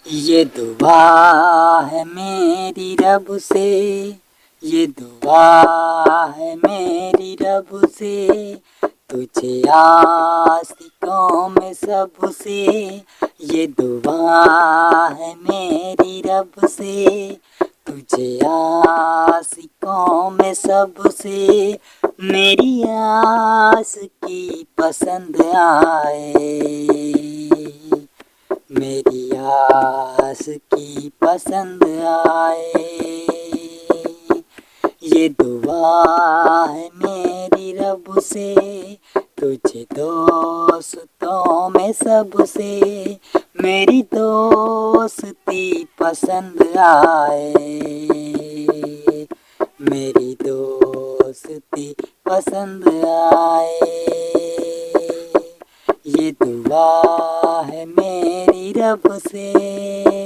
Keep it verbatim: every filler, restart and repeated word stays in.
ये दुआ है मेरी रब से, ये दुआ है मेरी रब से, तुझे आशिकों में सबसे। ये दुआ है मेरी रब से, तुझे आशिकों में सबसे, मेरी आशिकी पसंद आए, मेरी आशिकी पसंद आए। ये दुआ है मेरी रब से, तुझे दोस्तों में सबसे, मेरी दोस्ती पसंद आए, मेरी दोस्ती पसंद आए। ये दुआ है मेरी रब से।